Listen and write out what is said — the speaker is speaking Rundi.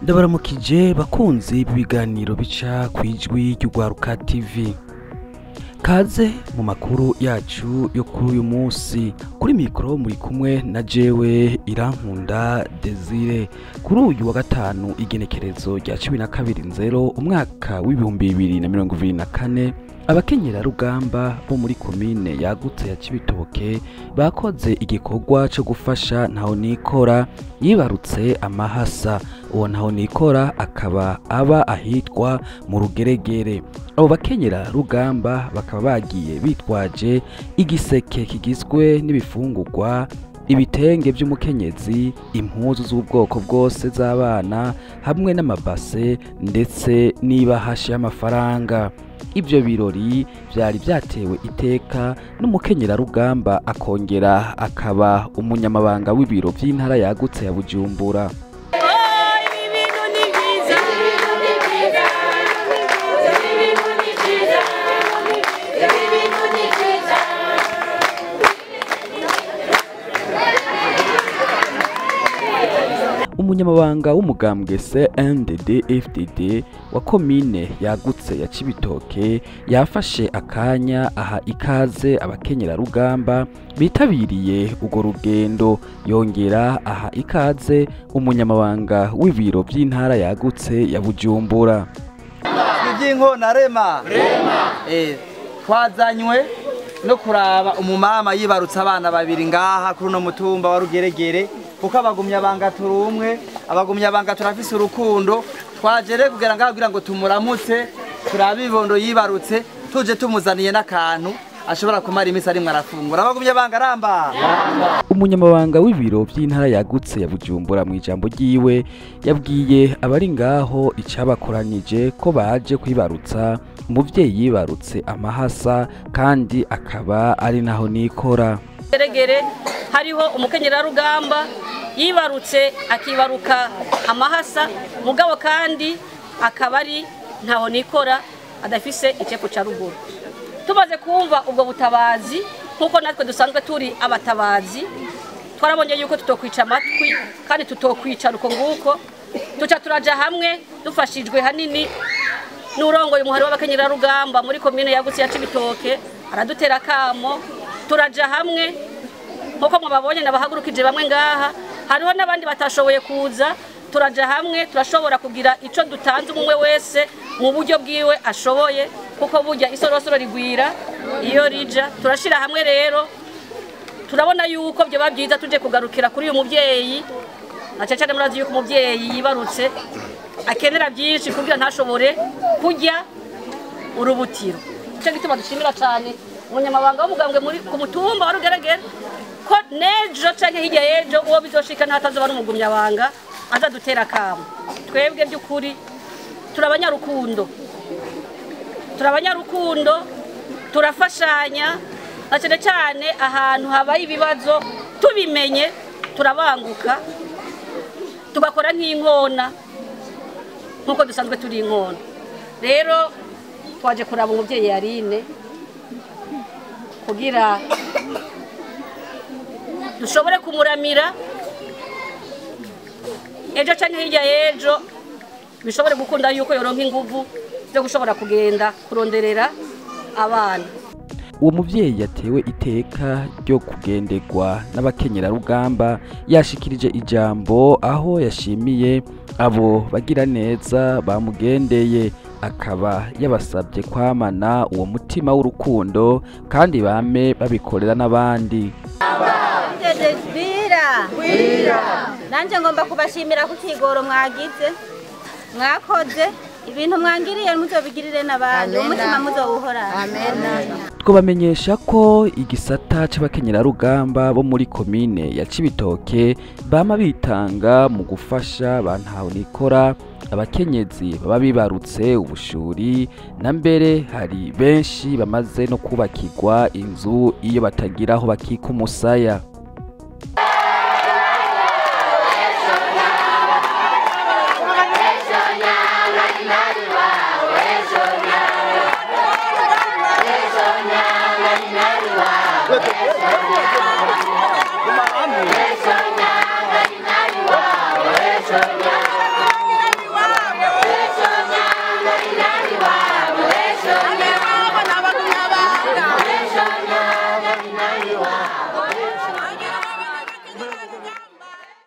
Ndabaramukije bakunzi b'ibiganiro bica kwijwi ry'Urwaruka TV. Kaze mu makuru yacu yo kuri uyu munsi. Kuri mikro muri kumwe na jewe Irankunda Desire. Kuri uyu wa gatanu igenekerezo rya 12 nzero umwaka w'ibihumbi 2024, abakenyera rugamba bo muri komine yagutse ya Cibitoke bakoze igikorwa cyo gufasha Ntahonikora yibarutse amahasa. Uwo Ntahonikora akaba aba ahitwa mu Rugeregere. Abo bakenyera rugamba bakaba bagiye bitwaje igiseke kigizwe n'ibifungurwa, ibitenge by'umukenyezi, impuzu z'ubwoko bwose z'abana hamwe n'amabase ndetse n'ibahasha y'amafaranga. Ibyo birori byari byatewe iteka n'umukenyera rugamba akongera akaba umunyamabanga w'ibiro by'intara yagutse ya Bujumbura. Umunyamabanga w'umugambwe CNDD-FDD wa komine yagutse ya Cibitoke yafashe akanya aha ikaze abakenyera rugamba bitabiriye ugo rugendo, yongera aha ikaze umunyamabanga w'ibiro by'intara yagutse ya Bujumbura. Iby'inkona rema twazanywe no kuraba umumama yibarutse abana babiri ngaha kuri no mutumba wa Rugeregere, kuko abagumya banga turumwe, abagumya banga turafise urukundo. Twajere kugira ngaho kugira ngo tumuramutse, turabibondo yibarutse, tuje tumuzaniye n'akantu ashobora kumara imisi ari mwarafungura. Abagumya banga ramba. Umunyamabanga w'ibiro by'intara yagutse ya Bujumbura mu ijambo ryiwe yabwiye abari ngaho icabakoranije ko baje kwibarutsa umuvyeyi yibarutse amahasa kandi akaba ari naho nikora. Geregere hariho umukenyera rugamba yibarutse akibaruka amahasa, mugabo kandi akaba ari ntaho nikora adafise iceko ca ruguru. Tumaze kumva ubwo butabazi, nkuko natwe dusanzwe turi abatabazi, twarabonye yuko tutokwica amatwi kandi tutokwica uko nguko, tuca turaja hamwe dufashijwe hanini n'urongoye umuhari w'abakenyera rugamba muri komine yagutse ya Cibitoke, aradutera kamo turaja hamwe nkuko mwababonye nabahagurukije bamwe ngaha, hariho n'abandi batashoboye kuza. Turaja hamwe turashobora kugira ico dutanze umwe wese mu buryo bwiwe ashoboye, kuko burya isorosoro rigwira iyo rija. Turashira hamwe rero turabona yuko byo babyiza tuje kugarukira kuri uyu muvyeyi, na cyane murazi yuko umuvyeyi yibarutse akenera byinshi kugira ntashobore kurya urubutiro. Cyo gituma dushimira cyane umunyamabanga w'umugambwe muri ku mutumba wa Rugeregere ko nejo canke hirya yejo uwo bizoshika ntatazoba n'umugumya banga azadutera kamo. Twebwe by'ukuri turabanyarukundo, turabanyarukundo, turafashanya na cyane cyane ahantu habaye ibibazo tubimenye turabanguka tugakora nk'inkona nkuko dusanzwe turi inkona. Rero twaje kuraba umuvyeyi Yarine kugira dushobore kumuramira ejo canke hirya y'ejo bishobore gukunda yuko yoronka inguvu zo gushobora kugenda kuronderera abana. Uwo muvyeyi yatewe iteka ryo kugendegwa n'abakenyera rugamba yashikirije ijambo aho yashimiye abo bagira neza bamugendeye, akaba yabasabye kwamana uwo mutima w'urukundo kandi bame babikorera n'abandi. Nanje ngomba kubashimira ku kigoro mwagize mwakoze Ibintu mwangiriye muzobigirire n'abandi, umutima muzowuhorana. Twabamenyesha ko igisata c'abakenyerarugamba bo muri komine ya Cibitoke bama bitanga mu gufasha ba ntahonikora, abakenyezi baba bibarutse ubushuri, na mbere hari benshi bamaze no kubakirwa inzu iyo batagira aho bakika umusaya.